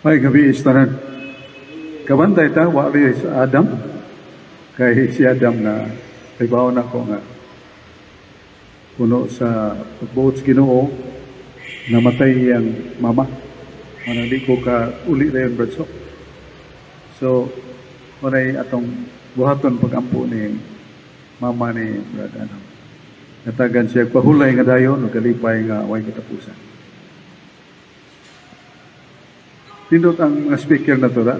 Maayong gabii sa tanan. Kabantay ta, wali sa Adam. Kay si Adam na ibaw na ko nga puno sa pagbuot sa Ginoo, namatay iyang mama. Manang di ko ka uli na yun, Brad Sok. So, muna'y atong buhaton pag-ampo ni mama ni Brad Adam. Natagan siya pahulay nga dayon o kalipay nga way katapusan. Pindot ang mga speaker na to da.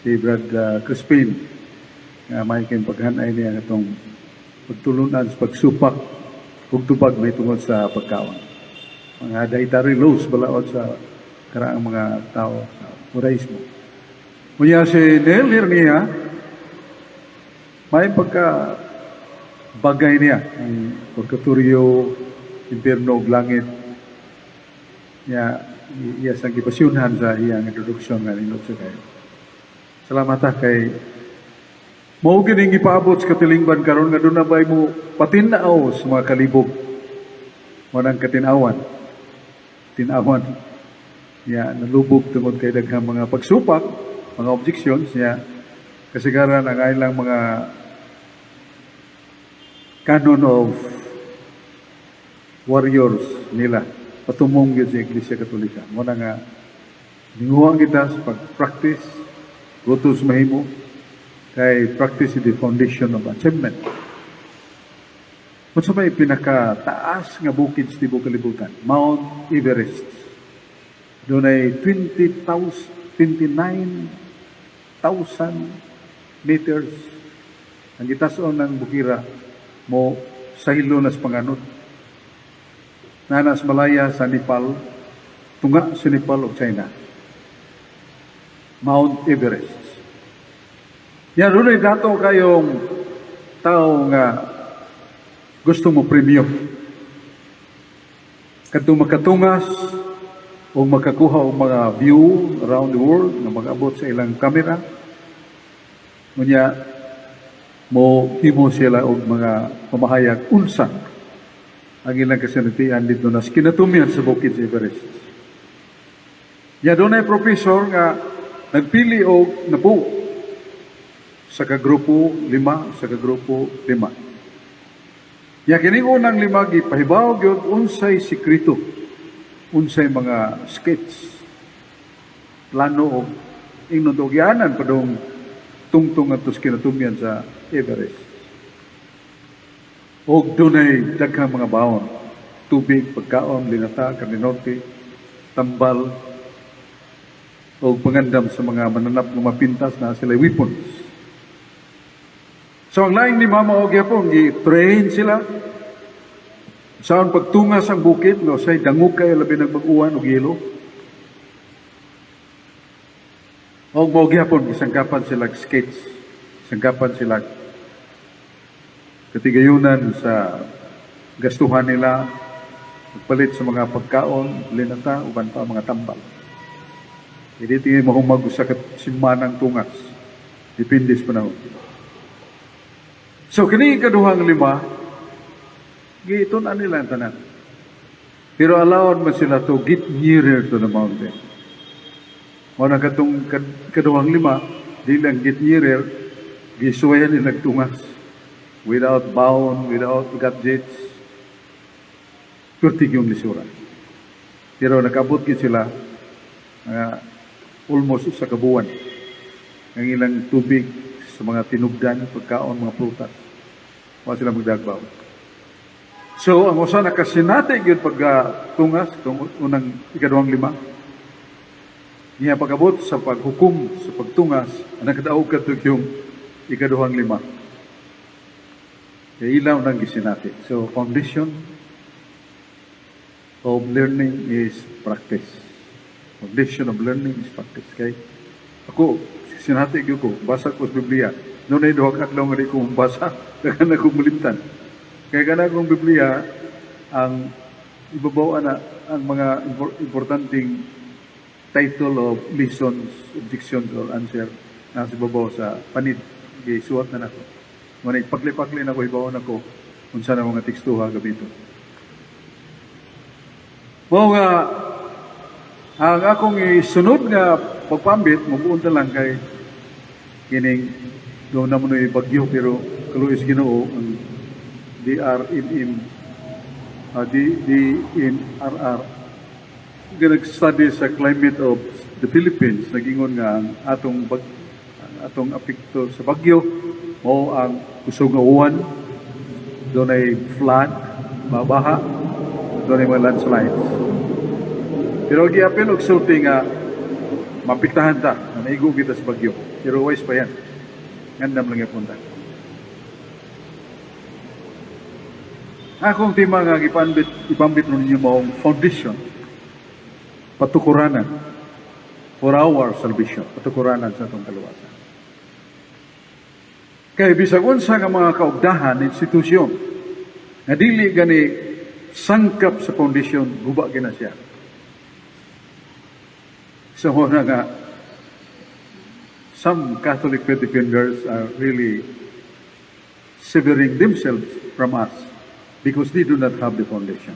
Si Brad Crispin nga may kayong paghanay niya itong pagtulunan sa pagsupak ug tubag may tungod sa pagkaon. Mga dietary laws balaod sa karaang mga tao sa Judaismo. Unya si Neil niya may pagka bagay niya ang purgatorio, impierno ug langit niya, iya sa gipasyunhan sa iyang introduction nga nindot sa kayo. Salamat ha kay mao gining gipaabot sa katilingban karon nga doon na bay mo patinaw sa mga kalibog. Mo nang katinawan. Tinawan niya nalubog tungod kay daghang mga pagsupak, mga objections niya, kasigaran ang ilang mga canon of warriors nila patumong gyud sa Iglesia Katolika. Mo na nga ninguha kita sa pag-practice, gutos mahimo kay practice is the foundation of achievement. Unsa may pinakataas nga bukid sa tibuok kalibutan? Mount Everest. Dunay 20,000, 29,000 meters ang gitason ng bukira mo sa hilo nas panganod. Nanas Malaya sa Nepal, tunga sa Nepal o China. Mount Everest. Yan, dunay dato kayong tao nga gusto mo premyo. Kadtong makatungas o makakuha og mga view around the world nga mag-abot sa ilang kamera. Unya mo himo sila og mga pamahayag unsa ang ilang kasinatian dito na kinatumyan sa bukid sa Everest. Ya dunay professor nga nagpili og napuo sa kagrupo lima, sa kagrupo lima. Ya kining unang lima gipahibaw gyud unsay sekreto, unsay mga sketch, plano og ingnon og gianan padung tungtong adto sa kinatumyan sa Everest. Og dunay daghang mga baon, tubig, pagkaon, linata, karne norte, tambal, o pangandam sa mga mananap ng mapintas na sila weapons. So ang laing ni Mama og gyapon gi-train sila saan pagtungas ang bukid no say dangog kayo labi nag bag-uwan og yelo. Og mao gyapon gisangkapan sila skates, sangkapan sila katigayunan sa gastuhan nila, pagpalit sa mga pagkaon, linata, uban pa mga tambal. Hindi tingin mahumag sa simanang tungas. Depende sa panahon. So, kini kaduhang lima, giitun-an nila ang tanan. Pero allowed man sila to get nearer to the mountain. Mao na katong kaduhang lima, di lang get nearer, gisuwayan nila tungas. Without bound, without gadgets, pertig yung lisura. Pero nakabot gid sila mga almost sa kabuwan. Ang ilang tubig sa mga tinugdan, pagkaon, mga prutas. Wa sila magdagbaw. So, ang usa nakasinati gyud pagkatungas, itong unang ikaduhang lima, niya pag-abot sa paghukom sa pagtungas, ang nakadaog kadto yung ikaduhang lima. Kaya ilaw ng gisinati. So, foundation of learning is practice. Foundation of learning is practice. Kay ako, sinati gyud ko, basa ko sa Biblia. Noon ay duha ka adlaw nga di ko basa, daghan akong malimtan. Kaya kana akong Biblia, ang ibabaw na ang mga importanteng title of lessons, objections or answer nasa ibabaw sa panid. Gisuwat na nako. Ngunit pagli-pagli na ko, ibaw na ko unsa na mga tekstuha gamiton. Mao nga Ang akong isunod nga pagpambit, mabuon na lang kay kining doon naman ay bagyo, pero kaluoy sa Ginoo ang DRMM, DNRR nga nag-study sa climate of the Philippines, nagingon nga ang atong apekto sa bagyo mao ang kusog nga uwan, dunay flood, mabaha, dunay mga landslides. Pero giapil og sulti nga mapiktahan ta, na maigo kita sa bagyo. Pero wise pa yan. Ngandam lang yapon ta. Akong tema nga ipambit ninyo maong foundation, patukuranan for our salvation, patukuranan sa atong kaluwasan. Kay bisag unsa nga mga kaugdahan, institusyon, nga dili gani sangkap sa foundation, guba gina siya. So na nga, some Catholic faith defenders are really severing themselves from us because they do not have the foundation.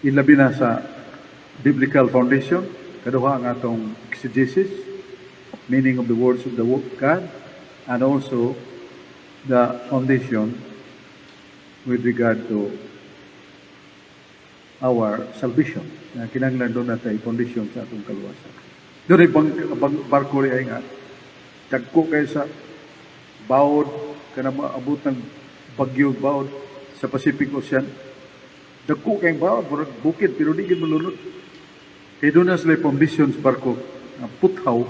Ilabi na sa biblical foundation, kaduha ang atong exegesis, meaning of the words of the God, and also the foundation with regard to our salvation. Na kinahanglan doon natin foundation sa atong kaluwasan. Doon ay barko rin ay nga, dagko kay sa bawod, kana maabot ng bagyo bawod sa Pacific Ocean. Dagko kay bawod, murag bukid, pero di gid malunod. Kay doon na sila foundation sa barko, nga puthaw,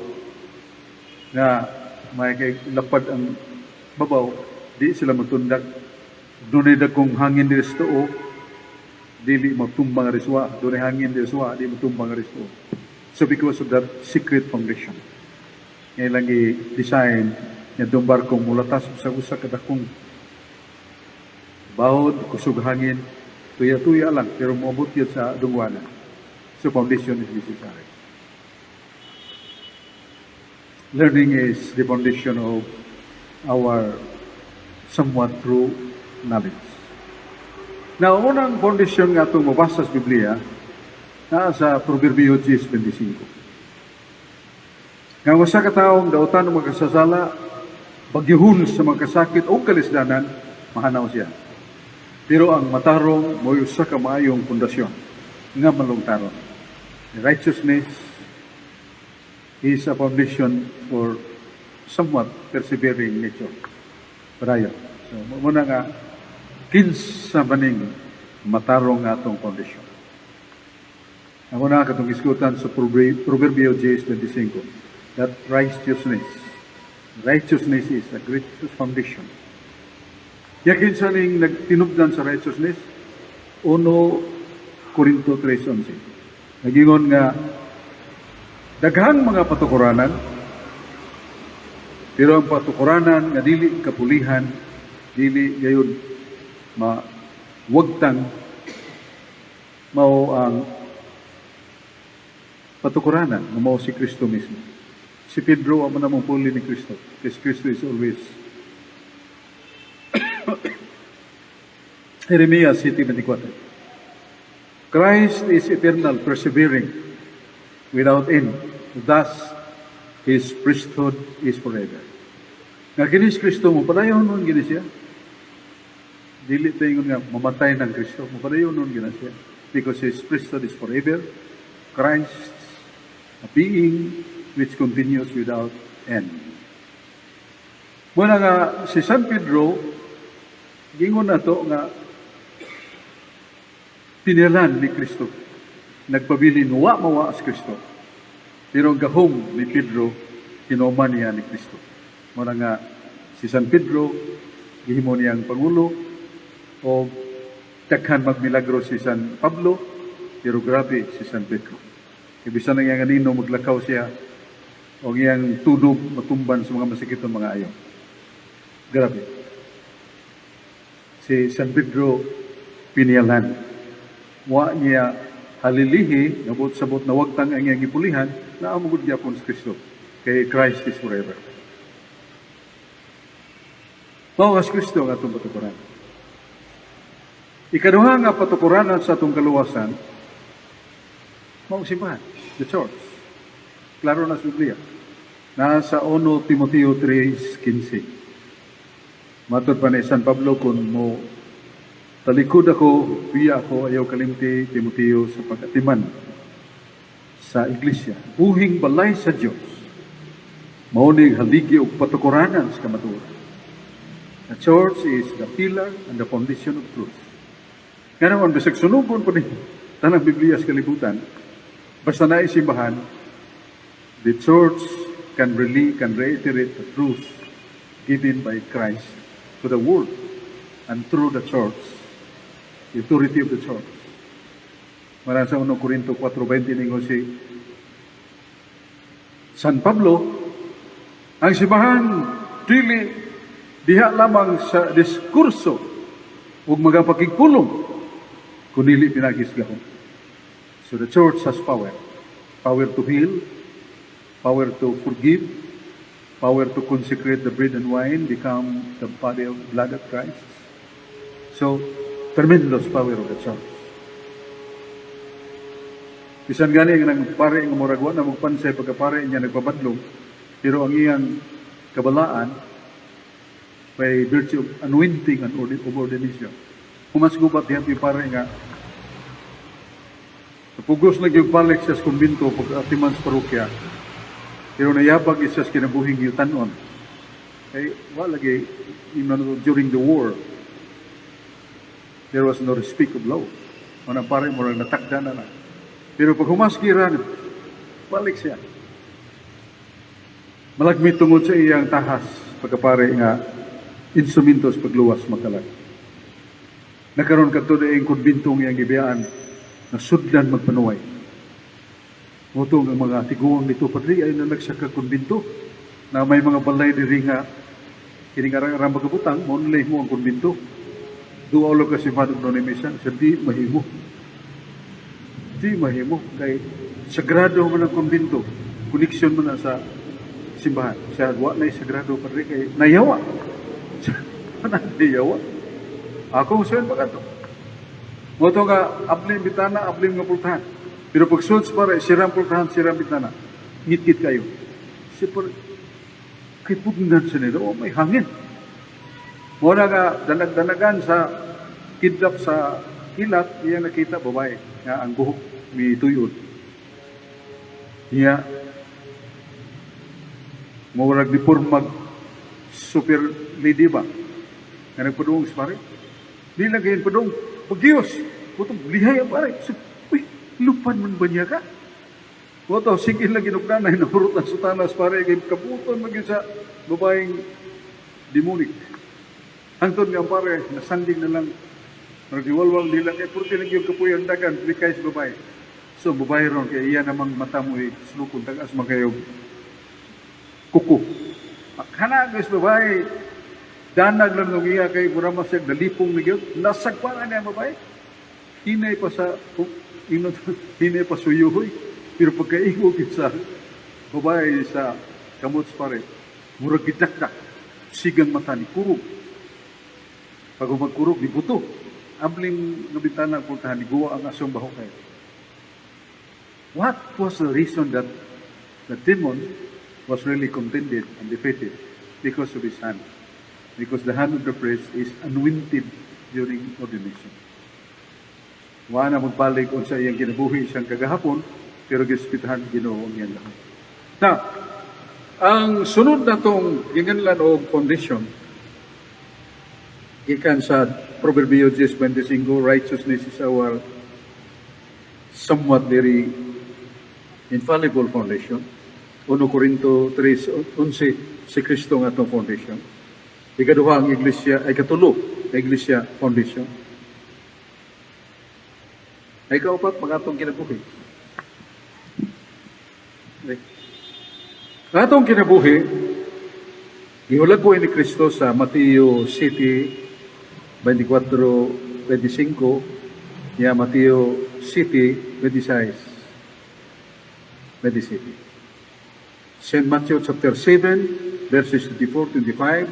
nga may kay lapad ang babaw, di sila matundag. Doon ay dagkong hangin diri sa tuo, dili matumbang ang riswa. Doon ay hangin diri sa suwa, di matumbang ang riswa. So because of that secret foundation, ngayon lang i-design nga itong barkong mulatas sa usa ka dakong bawod, kusog hangin, tuya-tuya lang, pero moabot yun sa dungwanan. So foundation is necessary. Learning is the foundation of our somewhat true knowledge. Now, unang foundation nga itong mabasa sa Biblia, naa sa Proverbio 10:25. Nga usa ka taong dautan ng magkasasala, bagyuhon sa mga kasakit o kalisdanan, mahanaw siya. Pero ang matarong mo'y usa ka maayong pundasyon nga malungtaron. The righteousness is a foundation for somewhat persevering nature. Padayon. So, muna nga, kinsa maning matarong nga atong foundation. Ang una katong isgutan sa Proverbio 10:25, that righteousness is a great foundation. Yakin sa ning nagtinubdan sa righteousness, 1 Corinto 3:11. Nagingon nga, daghang mga patukuranan, pero ang patukuranan nga dili kapulihan, dili gayon mawagtang, mao ang patukuranan nga mao si Kristo mismo. Si Pedro ang namong puli ni Kristo. Because Kristo is always. Jeremias 7:24. Christ is eternal, persevering without end. Thus, His priesthood is forever. Nga kini si Kristo mo, padayon nun gini siya. Dili tayo nga mamatay ng Kristo, mapadayon nun gini siya. Because His priesthood is forever. Christ, a being which continues without end. Muna nga si San Pedro, gingon na to nga pinilan ni Kristo. Nagpabilin wa mawa si Kristo. Pero ang gahom ni Pedro, tinuman niya ni Kristo. Muna nga si San Pedro, gihimo niyang pangulo, o daghan magmilagro si San Pablo, pero grabe si San Pedro. Ibisan na iyang anino, maglakaw siya, o iyang tunog matumban sa mga masakiton mga ayo. Grabe. Si San Pedro piniyalan. Wa niya halilihi, nabot-sabot na wagtang ang iyang gipulihan, na amugod gyapon sa Kristo. Kay Christ is forever. Mao si Kristo ang atong patukuran. Ikaduha nga patukuranan sa atong kaluwasan, Mao simbahan, the church. Klaro na sa Biblia. Nasa 1 Timoteo 3:15. Matod pa ni San Pablo, kung mo talikod ako, biya ako, ayaw kalimti, Timoteo, sa pag-atiman sa iglesia. Buhing balay sa Dios. Mao ni haligi og patukuranan sa kamatuoran. The church is the pillar and the foundation of truth. Nga naman, bisag sunugon pa ni tanang Biblia sa kalibutan, basta na simbahan, the church can really, can reiterate the truth given by Christ to the world and through the church, the authority of the church. Mara sa 1 Corinto 4:20, ningon si San Pablo, ang simbahan dili diha lamang sa diskurso ug mga pakigpulong, kunili pinaagi sa gahom. So the church has power. Power to heal, power to forgive, power to consecrate the bread and wine, become the body of blood of Christ. So, tremendous power of the church. Bisan gani nga nang pare nga murag wa na magpansay pagkapare niya, nagpabadlong, pero ang iyang kabalaan by virtue of anointing and of ordination. Humas gubat diha yung pare nga pugos na gyud balik siya sa kumbinto pag atiman sa parokya. Pero nayabag siya sa kinabuhing yutanon. Kay wa lagi during the war, there was no respect of law. Manang pare murag natakda na na. Pero pag humas gira, balik siya. Malagmit tungod sa iyang tahas pagkapare nga instrumento sa pagluwas makalag. Nakaroon kadto ang kumbintong iyang gibiyaan na sudlan magpanuway. Mao to ang mga tiguang nito, "Padre, ay nalagsa ka kumbinto na may mga balay diri nga kining arang-arang magabutang, mo mo ang kumbinto. Duwa ulo ka si Madog no ni misa sa di mahimo. Di mahimo kay sagrado man ang kumbinto. Koneksyon man na sa simbahan." Sa wa na sagrado, padre, kay nayawa. Nayawa. Ako sayon pa kadto. Mao to nga ablim bitana, ablim nga pultahan. Pero pag sud sa pare, sirang pultahan, sirang bitana. Ngitngit kayo. Super kay pugnan sa nila, oh, may hangin. Mao na nga danag-danagan sa kidlap sa kilat, iya nakita babae nga ang buhok mi tuyod. Iya murag di pormag super lady ba? Nga nagpadung sa pare. Di lang kayo padung. Pagiyos, putong lihay ang pare. So, uy, lupan man ba niya ka? Wato, sige lang ginugdanay, nahurot ang sutanas pare, kay kabuton magin sa babaeng demonic. Hangtod nga ang pare, nasanding na lang, nagdiwalwal nila, kay purti lang yung kapuy ang dagan, likay sa babae. So, babae ron, kaya iya namang mata mo, eh, sulukon, tagas makayo, kuko. Kana guys babae, danag lang nung iya kay mura man siya dalipong ni gyud, nasagparan niya ang babae. Hinay pa sa ingon, hinay pa suyuhoy. Pero pagkaigo gyud sa babae sa kamot sa pare, murag gidakdak, sigang mata ni kurog. Pag magkurog, ni buto. Abling nga bintana ang pultahan, ni guwa ang asong baho kayo. What was the reason that the demon was really contended and defeated? Because of his hand. Because the hand of the priest is anointed during ordination. Wa na magbalik unsa iyang kinabuhi siyang kagahapon, pero gispitahan Ginoo ang iyang lahat. Now, ang sunod na tong ginganlan og foundation gikan sa Proverbio 10:25, righteousness is our somewhat very infallible foundation. 1 Corinto 3:11, si Kristo ang atong foundation. Ikaduha ang iglesia, ay katulo, ang iglesia foundation. Ay kaupat, mga atong kinabuhi. Okay. Ang atong kinabuhi, gihulagway ni Kristo sa Mateo 7:24, 25, ya Mateo 7, 26, 27. St. Matthew chapter 7, verses 24, 25,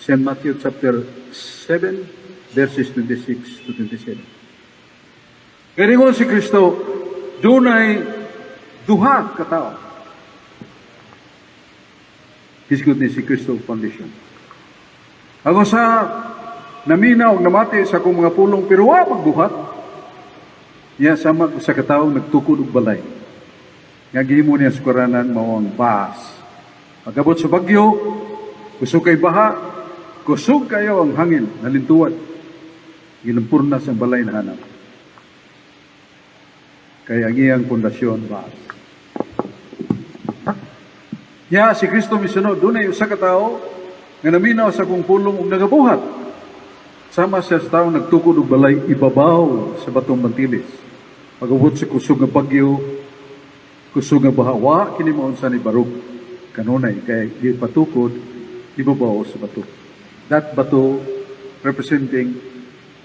St. Matthew chapter 7, verses 26 to 27. Ganingon si Kristo, Dunay duha ka tao. Hisgot ni si Kristo foundation. Ang usa naminaw og namati sa akong mga pulong pero wa magbuhat, niya sama sa katawo nagtukod og balay. Nga gihimo niya sukaranan mao ang baas. Pag-abot sa bagyo, kusog kay baha, kusog kayo ang hangin, nalintuad. Gilampurnas ang balay na hanap. Kay ang iyang pundasyon baas. Ya, si Kristo misunod, dunay usa ka tawo nga naminaw sa akong pulong ug nagabuhat. Sama siya sa taong nagtukod og balay ibabaw sa batong bantilis. Pag-abot sa kusog nga bagyo, kusog nga baha, wa kini maunsa ni barug kanunay kay gipatukod ibabaw sa bato. That bato representing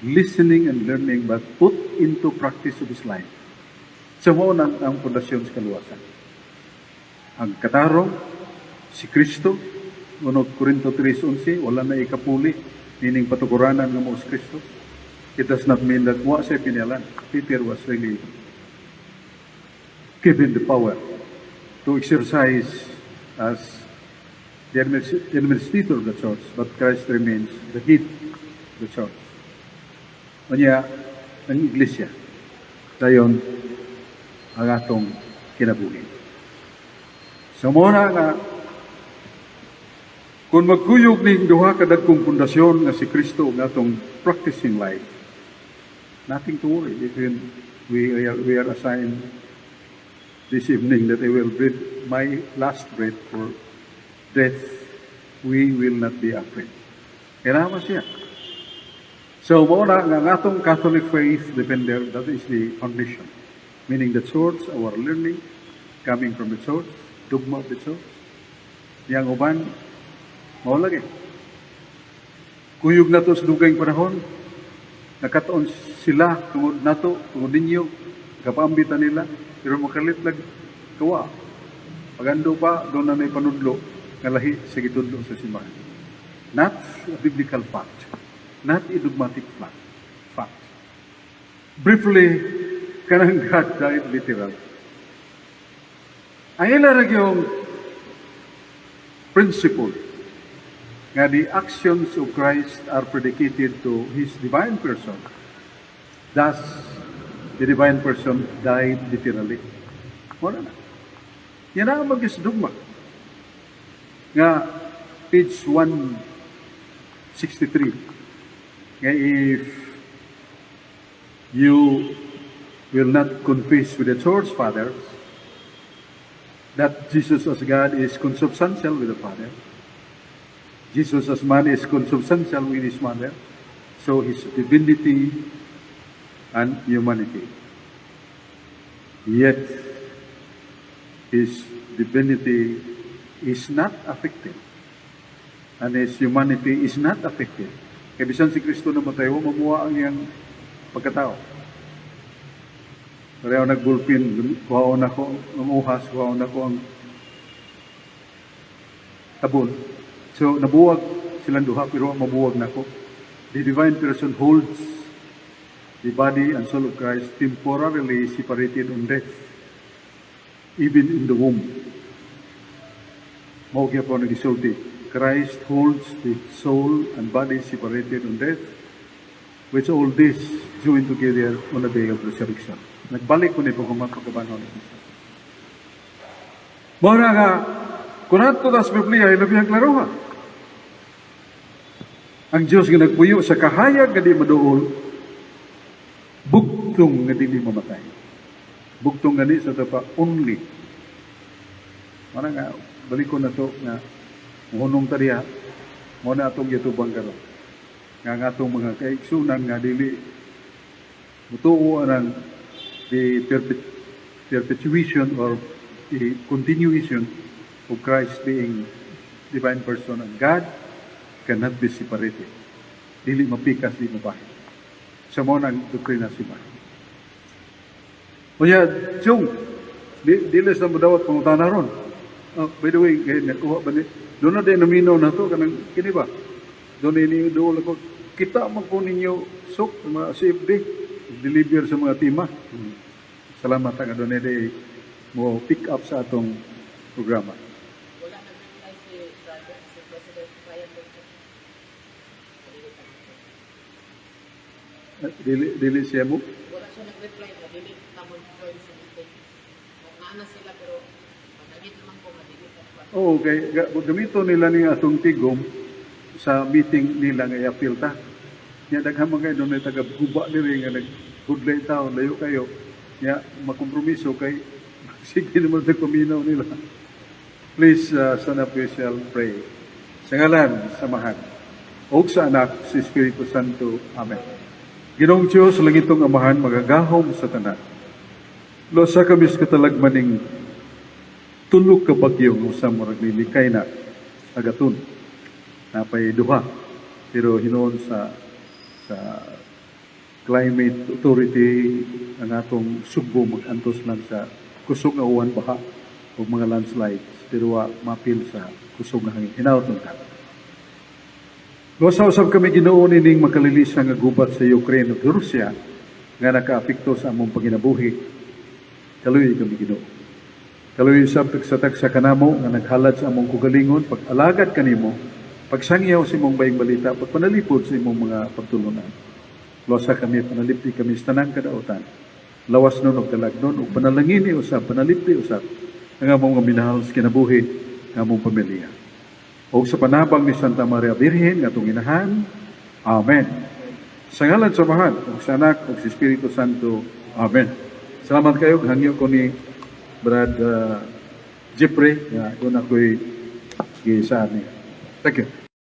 listening and learning but put into practice of his life. So mao nang ang pundasyon sa kaluwasan. Ang katarong, si Kristo, 1 Corinto 3:11, wala na ikapuli, nining patukuranan nga mao si Kristo. It does not mean that wa siya pinalan. Peter was really given the power to exercise as the administrator of the church, but Christ remains the head of the church. Unya, ang iglesia, dayon ang atong kinabuhi. So mao na nga, kung magkuyog ning duha ka dagkong pundasyon nga si Kristo ug atong practicing life, nothing to worry if we are assigned this evening that I will breathe my last breath for death, we will not be afraid. Kailangan siya. So, mao na nga ang atong Catholic faith defender, that is the foundation. Meaning the church, our learning, coming from the church, dogma of the church. Yang uban, mao lagi. Kuyog na to sa dugayng panahon, nakataon sila tungod nato, tungod ninyo, kapaambitan nila, pero makalit lag kawa. Pagando pa, doon na may panudlo, nga lahi sa gitudlo sa simbahan. Not a biblical fact. Not a dogmatic fact. Fact. Briefly, kanang God died literal. Ang ila ra yung principle nga the actions of Christ are predicated to His divine person. Thus, the divine person died literally. Wala na. Yan ang magis dogma. Nga, page 163. Nga if you will not confess with the church fathers that Jesus as God is consubstantial with the Father, Jesus as man is consubstantial with his mother, so his divinity and humanity. Yet, his divinity is not affected and his humanity is not affected. Kaya bisan si Kristo namatay, wa mamuha ang iyang pagkatao. Pareho nagbulpin, kuhaon ako ang uhas, kuhaon ako ang tabon. So, nabuwag silang duha, pero mabuwag nako. The divine person holds the body and soul of Christ temporarily separated on death, even in the womb. Mao gyapon nagisulti. Christ holds the soul and body separated on death, which all this joined together on the day of resurrection. Nagbalik ko ni pag pagkabanhaw ni Kristo. Mao na nga, kung ato ta sa Biblia, ilabihang klaroha. Ang Diyos nga nagpuyo sa kahayag nga di maduol, bugtong nga dili mamatay. Bugtong gani sa tapa only. Mana nga, balik ko na to nga muhunong ta diha, mao na atong gitubang karon. Nga nga atong mga kaigsunan nga dili mutuo ang the perpetuation or the continuation of Christ being divine person and God cannot be separated. Dili mapikas, di mabahin. Sa mao nang doktrina si Bahin. Unya, Jung, di sa mo dawat pangutana ron. Oh, by the way, kay nakuha ba ni? Doon na din naminaw na to, kanang kini ba? Doon ni dool ako. Kita man ko ninyo sok mga CFD deliver sa mga tima. Salamat ang adunay mo pick up sa atong programa. Wala nag-reply si brother, si President Ryan Benson. Dili ta mo. Dili dili siya mo. Wala siya nag-reply na dili ta mo join sa meeting. Naa na sila pero managit naman ko nga dili ta pa. Oo, kay gamito nila ni atong tigom sa meeting nila nga i-appeal ta. Nya daghan man kayo dunay taga guba diri nga naghudlay taon, layo kayo. Nya makompromiso kay sige naman sa kuminaw nila. Please stand up, we shall pray. Sa ngalan, sa Amahan ug sa Anak, sa Espiritu Santo. Amen. Ginoong Diyos, langitong Amahan, magagahom sa tanan. Luwasa kami sa katalagmaning tulo ka bagyo nga usa murag nilikay na agaton. Napay duha. Pero hinuon sa Climate Authority, ang atong Sugbo mag-antos lang sa kusog nga uwan, baha o mga landslides, pero wa mapil sa kusog nga hangin. Hinaot ta. Luwasa usab kami, Ginoo, nining makalilisan nga gubat sa Ukraine ug Russia nga nakaapekto sa among panginabuhi. Kaluoyi kami, Ginoo. Kaluoyi usab tagsa-tagsa kanamo nga naghalad sa among kaugalingon pag-alagad kanimo, pagsangyaw sa imong maayong balita, pagpanalipod sa imong mga pagtulunan. Luwasa kami, panalipdi kami sa tanang kadautan. Lawasnon og dalagnon ug panalangini usab, panalipdi usab ang among mga minahal sa kinabuhi, ang among pamilya. O sa panabang ni Santa Maria Birhen, nga atong inahan. Amen. Sa ngalan sa Amahan, ug sa Anak, ug sa Espiritu Santo. Amen. Salamat kayo. Hangyo ko ni Brad Jeffrey, nga doon ako'y gisaan niya. Thank you.